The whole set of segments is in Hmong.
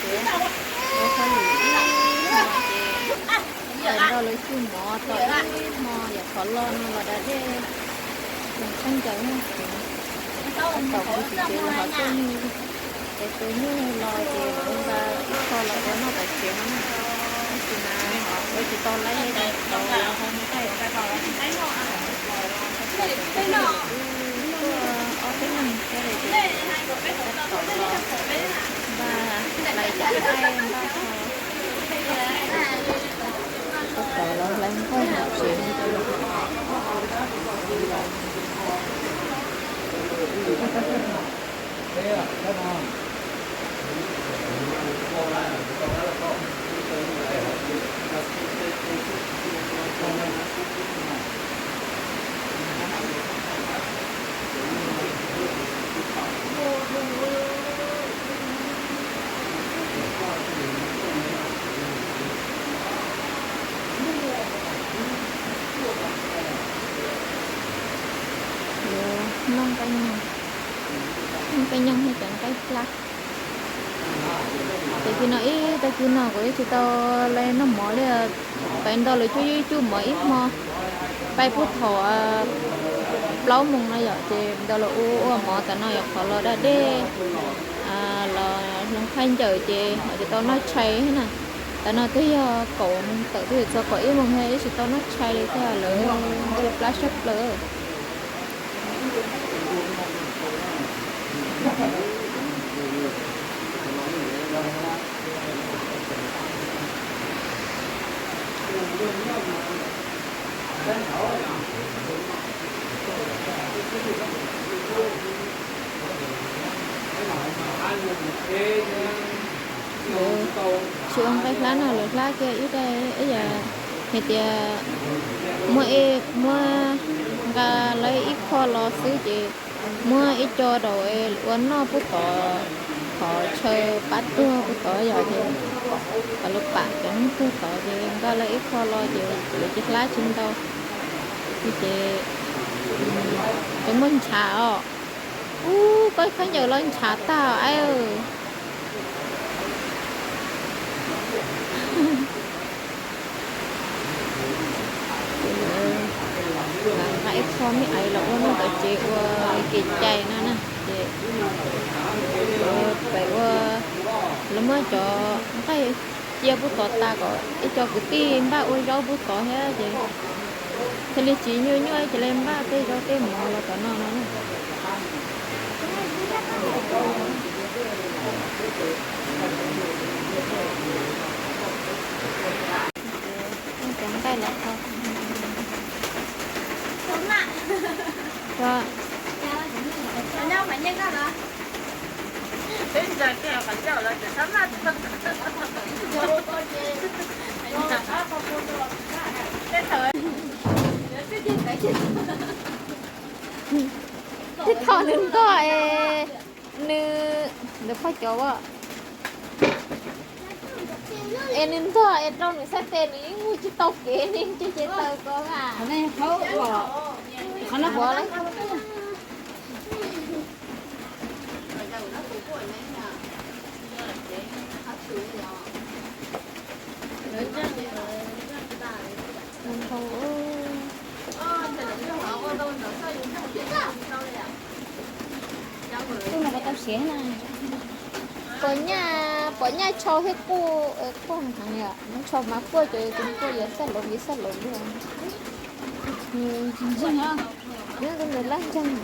Ua hauj lwm ib hmo ces pais nrog lawv cug mov tau ib hmo, yog qhov los no los da dej, zoo khaub ncaws na. Tab tom kuv tsis tsev los ho tuaj nyuj, ces tus nyuj los ces kuv nqa ib qho los ua noj tom tsev no na. Tab sis mas ua tsis tau laib, tau hau nqaij. Tuaj ob peb leeg thiab ces tab tom los npaj hlais cov nqaij npaj ho, tab tom los hlais nqaij hauv tsev. Yuav noj nqaij nyoog, noj nqaij nyoog thiab cov nqaij hlab. Ces tag kis no ib tag kis no kuv yeej tsis tau li noj mov li, pais nrog lawv cuj cuj mov ib hmo, pais puag thaum plaub moos no yom, ces nrog lawv ua ua mov tam no yog qhov los da dej, los hloov khaub ncaws ces ho tsis tau noj tshais thiab na. Tam no twb yog kaum moos tawm twb yuav txog kaum ib moos thiab, yeej tsis tau noj tshais li thiab, lawv ntsia plab siab plaws. Tsis ua nqaij hlab no, lawv hlab kiag ib daim, ib yam hais tias muab, muab nqa lawv ib qho los xwb ces muab ib co rau ua noj puag tod, qhov chaw pab tuag puag tod yom, ces kom lawv pam cov neeg tuag tod ces nqa lawv ib qho los ces lawv cia hlab tsis ntau. Ces cov muaj ntshav os, ub, koj khaub ncaws los ntshav tag os. Ces lawv nqa ib qho me aiv los ua noj tom tsev ua kev cai no na. Ces pem ua, lawv muab cov nqaij cia puag tod tas kom ib co kwv tij npaj ua zaub puag tod thiab ces thiaj li tsis nyuaj nyuaj ces li npaj tej zaub tej mov los tom no no na. Cov nqaij los tau. Tej thaum nws ntog es nws, ntawd phoj cov as, es nws ntog es rau nws sab tes nws yeej mus tsis tau kev, nws ces ces taws ko a. Tus no tau siav na. Pom nyaj, pom nyaj tshau thiab quaj, quaj heev li os. Tshau mas quaj cov tus quaj yog xab laum, yog xab laum li. Ntseeg, ntseeg, lab ntseeg.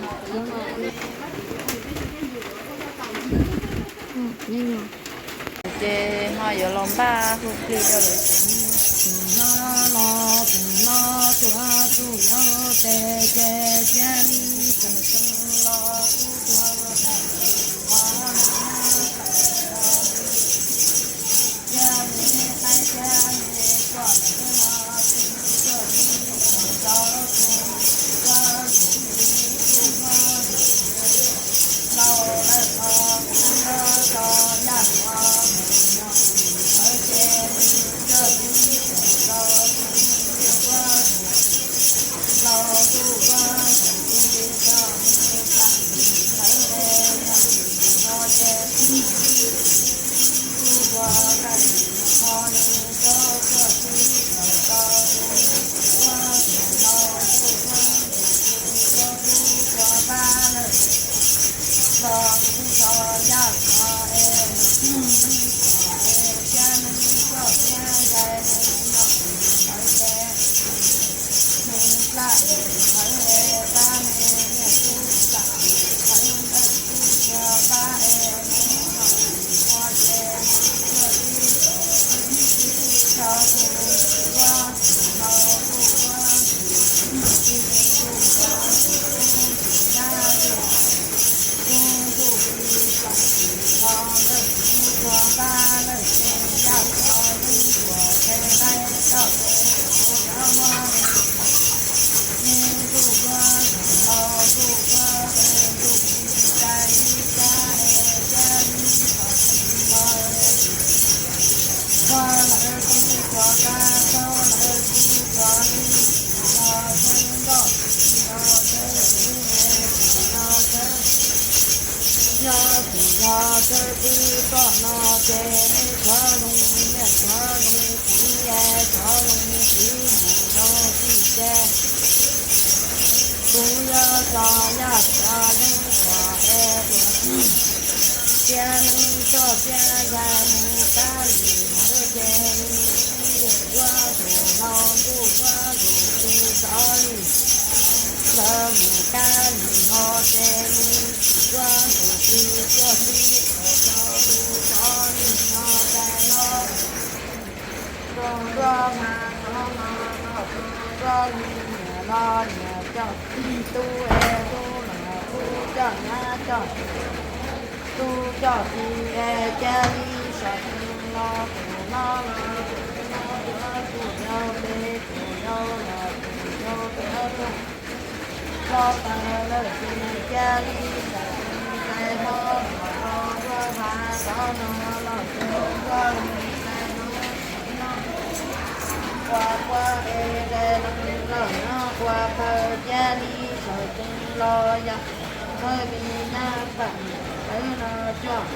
Ces ho yuav los npaj hu plig rau lawv tsev. Yog txawj pw tom no ces nej tsov zoo nyiaj tsov zoo txiv es tsov zoo txiv mus zoo txij ces kuv yuav tso yaj tso yeeb kom es tuam txij cia neeg coj cia yais mus kab lis hauv ces nws ua tus hlau ntuj ua tus txij tsov li lawv mus kab lis hauv ces nws ua tus txij tuaj txij kom tau tus tsov li no tais los rau nruab mas no no no rau nruab li niam no niam coj txij tub es tub los tub coj nyab coj tub coj txiv es cia li sawv tsees los tus no los tus no yuav tus yau pem tus yau los tus yau tuav tus hlob taws lawm ces cia li sawv tsees tais no los rau nruab mas no no los rau nruab li tais no no ua ua es tais no los no ua phaw cia li sawv tsees los yog thawj li nyab pam tawv no coj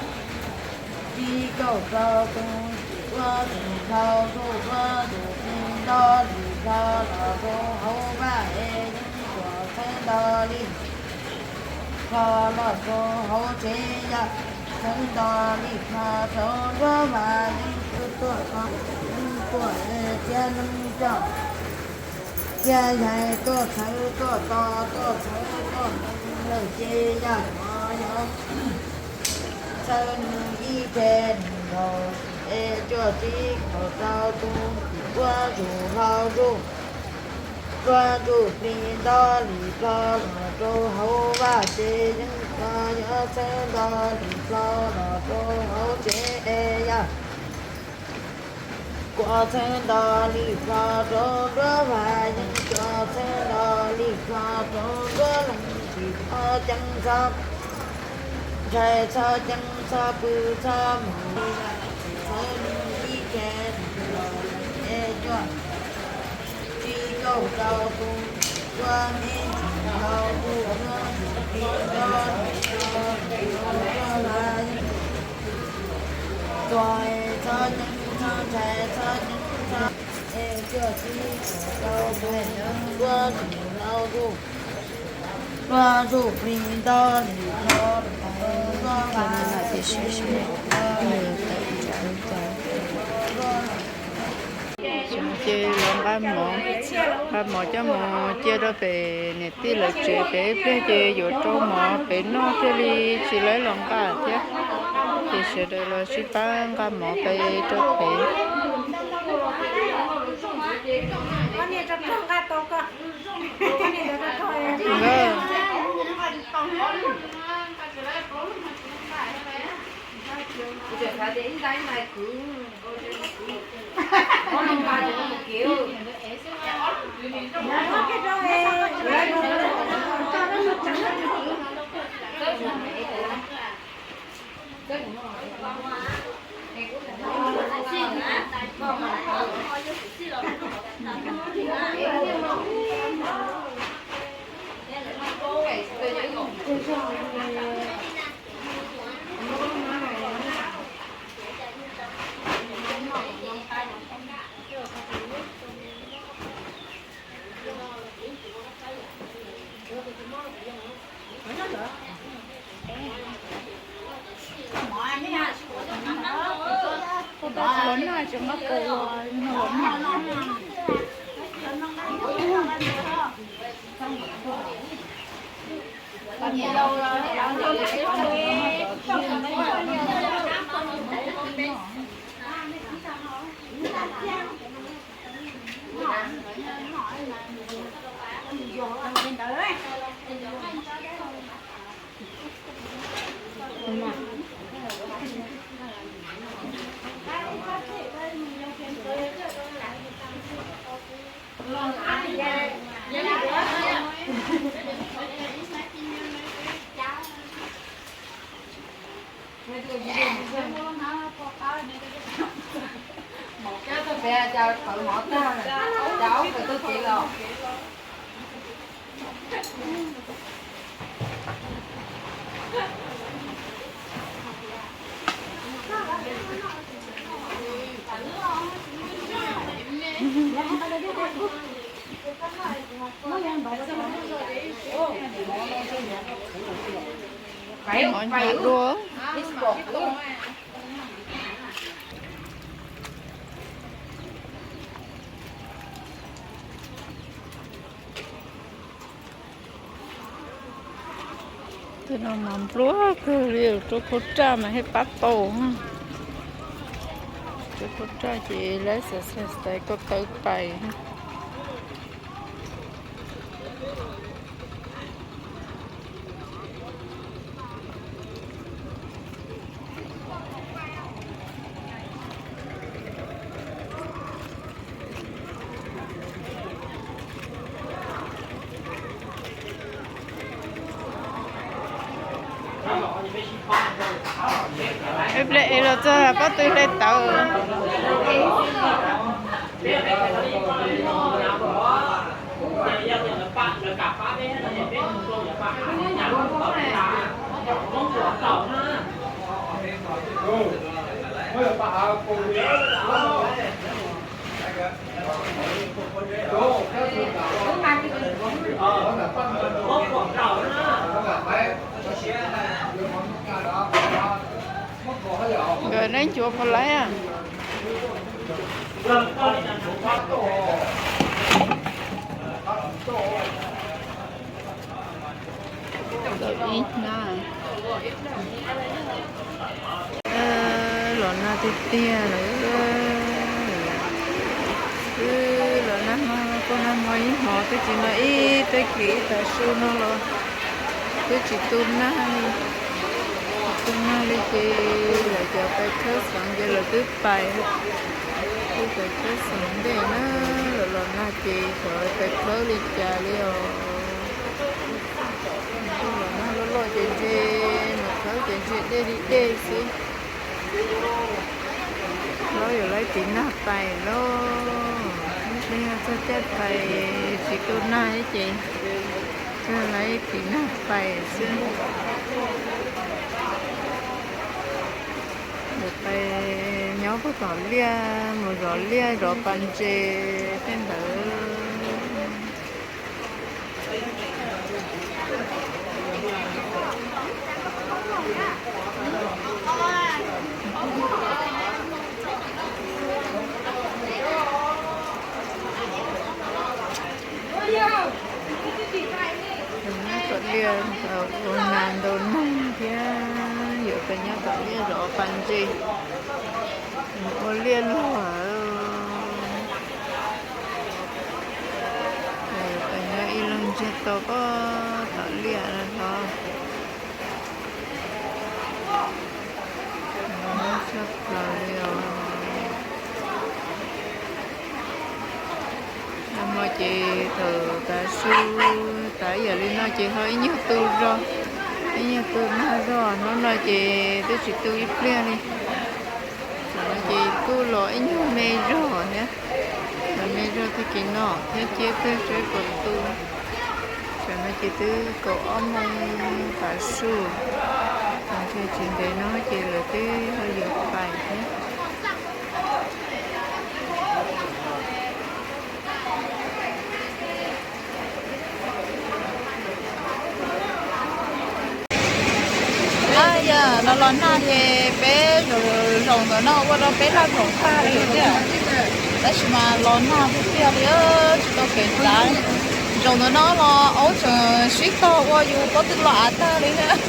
txij kaum rau tus ua tus hlau ntuj ua tus txij nto li hlo los rau hauv vaj es yeej tuam txhawb nto li hlo los rau hauv tsev yog txhawb nto li hlo rau nruab mas yeej tuaj tuaj ko yeej tuaj es cia neeg coj cia yais tuaj txhawb tuaj to tuaj txhawb tuaj lawm ces yog qhov yog txhawb nws ib ce nkaus es cuaj txij kaum rau tus ua tus hlau ntuj ua tus txij nto li hlo los rau hauv vaj ces yeej qhov yog txhawb nto li hlo los rau hauv tsev es yog kuv txhawb nto li hlo rau nruab vaj yeej kuv txhawb nto li hlo rau nruab leej tsis txhob ceeb txhob ntshai txhob ceeb txhob pw txhob mus li yam tsis txhawb nws ib ce nkaus es cuaj txij kaum rau tus ua me ntsis hlau ntuj ua tus txij nto li hlo los rau nruab vaj yeej txhob ceeb txhob ntshai txhob ceeb txhob es cuaj txij kaum rau tus ua tus hlau ntuj ua tus txij nto li hlo los rau nruab vaj yeej tsis txhob tawm tsam li cas. Ces los nqa mov, nqa mov coj mus cia rau pem niam tij lawv tsev pem ib pliag ces yuav rau mov pem noj thiaj li tsis lawv los nqa thiab. Ces sawv daws los sib pab nqa mov pem rau pem. Mov nyuam dua. Tej no mas nplua kawg li, rau khau raj mas thiaj pab tau. Rau khau raj ces lab xav xav xav ko taw pais. Ib pliag es los txog pob tw hle tawv. Nkawd neb ncuav puas laiv a? Los nag tiag tiag lawm. Wb los nag hmo, kuj nag hmo ib hmos, twb tsis noj ib tag kis, ib tag su no los twb tsis tu nag li. Tsis tu nag li ces lawv cov pais khawb xeev ces lawv twb pais, twb pais khawb xeev ntej na. Los los nag ces xyov pais khawb li cas li os. Los nag loj loj ces ntshe mus khawb ces ntshe dej li dej xwb. Hlob yuav laib tiv nag pais lauj. Ib pliag txog caij pais tsis tu nag ces txog laib tiv nag pais xwb. Lawv pais nyob puag tom liaj, mus zov liaj zov pas ntses tej ntawd. Nyob tom liaj ua nas ntau neeg thiab, yuav pais nyob tom liaj zov pas ntses, ua liaj luag. Yuav pais nyob ib leeg ntsiag to pob tom liaj no. Tshaj plaws li os. Nag hmo ces thaum tav su, tav yam li no ces ho ib nyuag tu zog, ib nyuag tu nag zog, hnub no ces twb tsis tu ib pliag li. Tam no ces kuj los ib nyuag me zog thiab, los me zog tag kis no thiab cia peb saib puas tu. Tam no ces twb kaum ob moos tav su, ntshe tsis ntev no ces lawv twb ho yuav pais thiab. Yog los los nag ces peb zaum ntawm no ua rau peb laj zaum tag li thiab, tab sis mas los nag tiag tiag li, tsis tau kev txav. Zaum ntawm no los aub tseem sib tog ua yus pob tw loj av tag li thiab.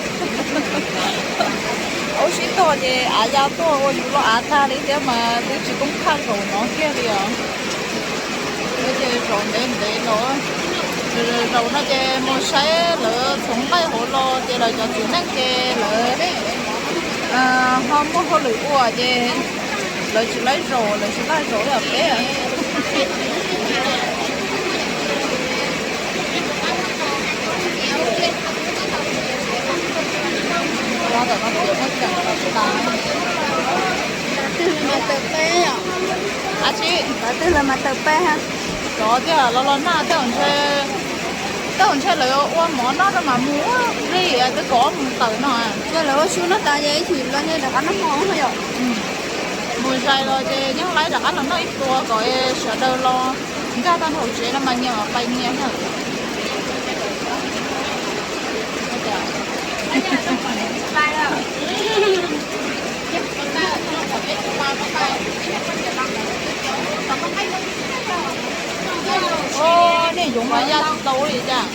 Aub sib tog ces av ya tuaj ua yus loj av tag li thiab mas twb tsis poob qhaj zaum no kiag li os. Ces zaum ntev ntev los, zaum no ces mus saib lawv txhoov nqaij hauv los ces lawv cov txiv neej ces lawv ho muaj hauj lwm ua ces lawv tsis laib zaum, lawv tsis laij zaum li os peb. Twg lawv mas tawm peb os? Ab tsi, twg lawv mas tawm peb ha? Cov tias los los nag tej zaum ntshe, tej zaum ntshe lawv ua mov noj rau mas mus li twb kaum ob moos tawm no. Yog lawv ua su noj tas ces ib chim los nyias rov qab noj hmo yom. Mus zais los ces yeej laib rov qab los noj ib pluag kom sawv daws los nkag tag nrho tsev no mas nyias mam pais nyias na. Ua, nej yoov mas ya ntau li cas.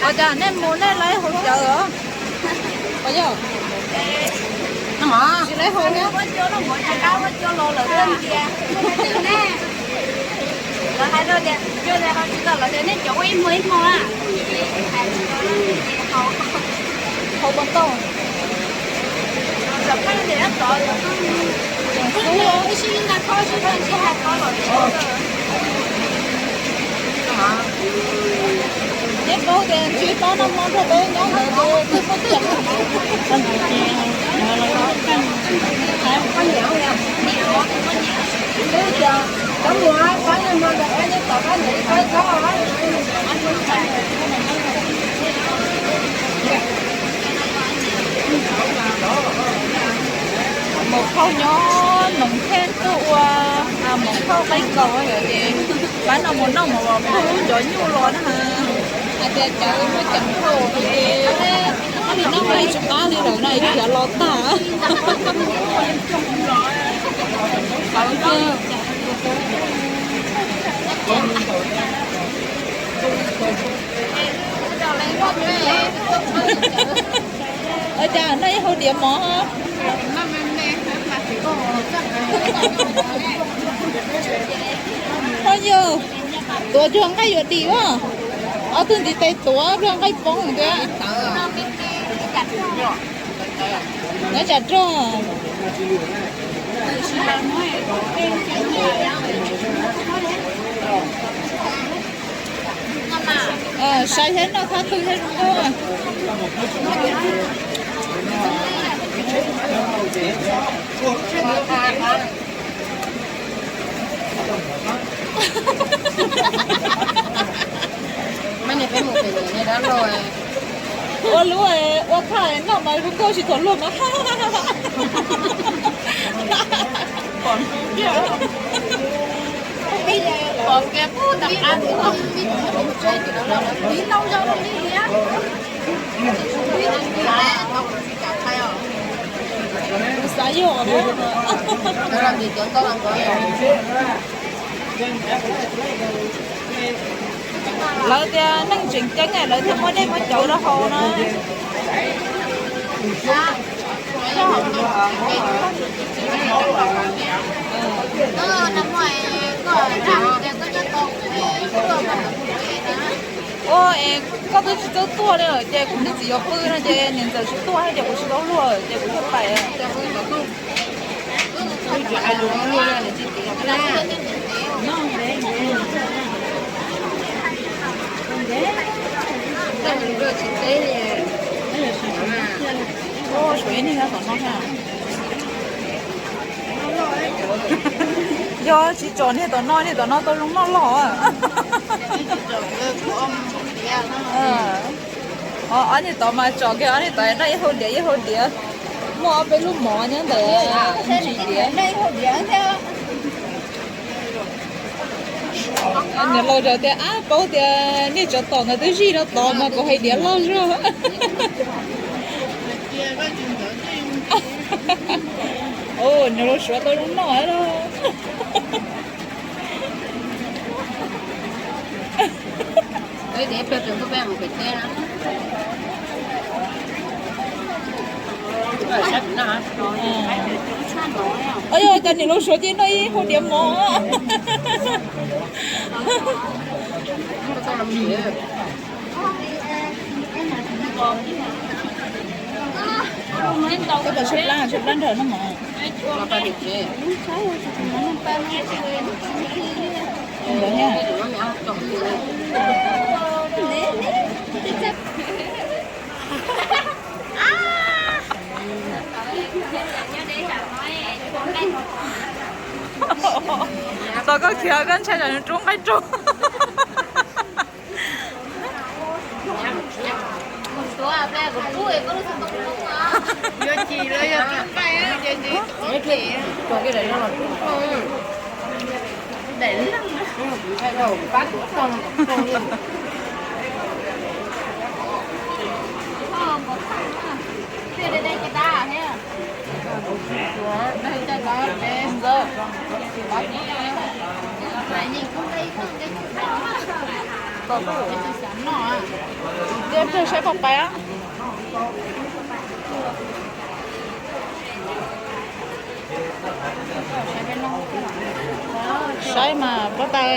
Ua cas nej mus nej lawv hauv cawv os? Ua yog, tsis lawv hauv thiab. Hauv pas tau. Neb paub tias ntsib tob noj hmo nrog peb nyob ntawd ces twb muaj coob. Twb tias cov mus pab noj hmo ntawd neb tom pab nws ib kob ib kob. Maum Phauj nyob Noov Theb tuaj ua Maum Phauj qaib kaus yom, ces pab noj mus noj mus los puag lub ncov nyuj los na. Hais tias cawv muaj ceem dhau ces noj qaib tsis qab li lawm no, khiav los tag. Ua cas noj ib hau diav mov? Ho yog tuav cuag nqaij yuav dim as. Ob tug ntiv tes tuav cuag nqaij poob tiag. Nyob tsam rog. Saib thiab noj thab twg thiab zoo nkauj. Ua lub ua thaj noj mas zoo nkauj tsis txog luag mas. Kuv xav yog. Lawv tias neeg tseem ceeb lawv thiaj muaj dej muaj cawv rau haus no. Ua es koj twb tsis txawj tuaj li ces kuv niag txiv yuav pw no ces niam ntxawm tsis tuaj ces kuv tsis tau luag ces kuv thiaj pais. Suav ib niag tom no thiab. Yog tsis tsom niag tom no, niag tom no tau zoo noj loj. Ob niag tod mas tsom kiag ob niag tod noj ib hau diav ib hau diav. Muaj ob peb lub mov nyob ntawd ntsis diav. Niam laus tias, ab, paub tias nej tsov tom ntawd twb zij rau tod mas kuv hais diav loj zog. Niam laus suav tau zoo noj lawm. Ua yog cas niam laus suav ces noj ib hau diav mov. Tshaib plab, tshaib plab nrog noj mov. Tos koj khiav koj ntshai tsam nws rub nqaij rau. Yuav chim los yog rub nqaij ces tsis tau. Daim leej. Pab kuv txog no kom txog li. Saib paj pais. Saib mas pob tawb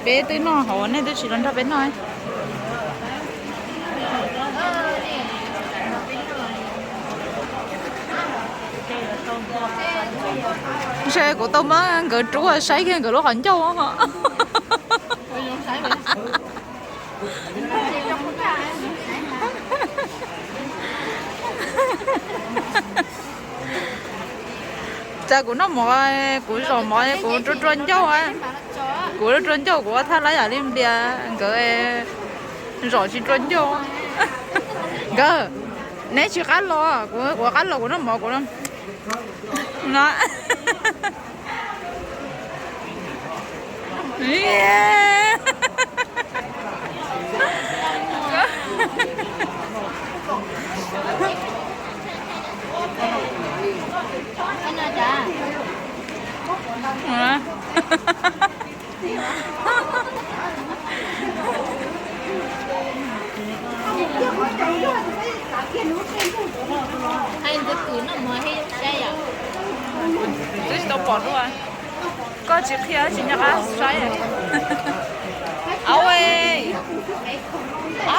peb twb noj hauv, nej twb tsis los nrog peb noj. Ntshe kuv tau muab nkawd rub saib kiag nkawd lub qhov ncauj. Cas kuv noj mov, kuv zom mov kuv rua rua ncauj. Kuv rua rua ncauj kuv ua thaj lab yam li nplias nkawd zom tsis rua ncauj. Nkawd, neb tsis qab los, kuv, kuv qab los kuv noj mov kuv no. Twb tsis tau pom dua. Koj tsis qhia tsis nco qab saib. Au,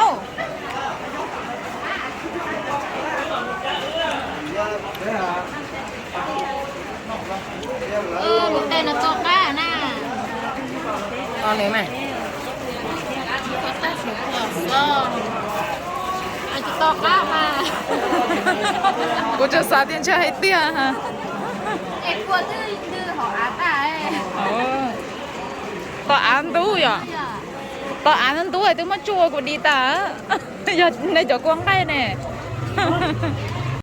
au. Kuv tsuas xav tias ntshe hais tiag. Tom av ntub yom. Tom av ntub twb muab tsuj ua kuv di tas. Yog nej cov kua nqaij ne.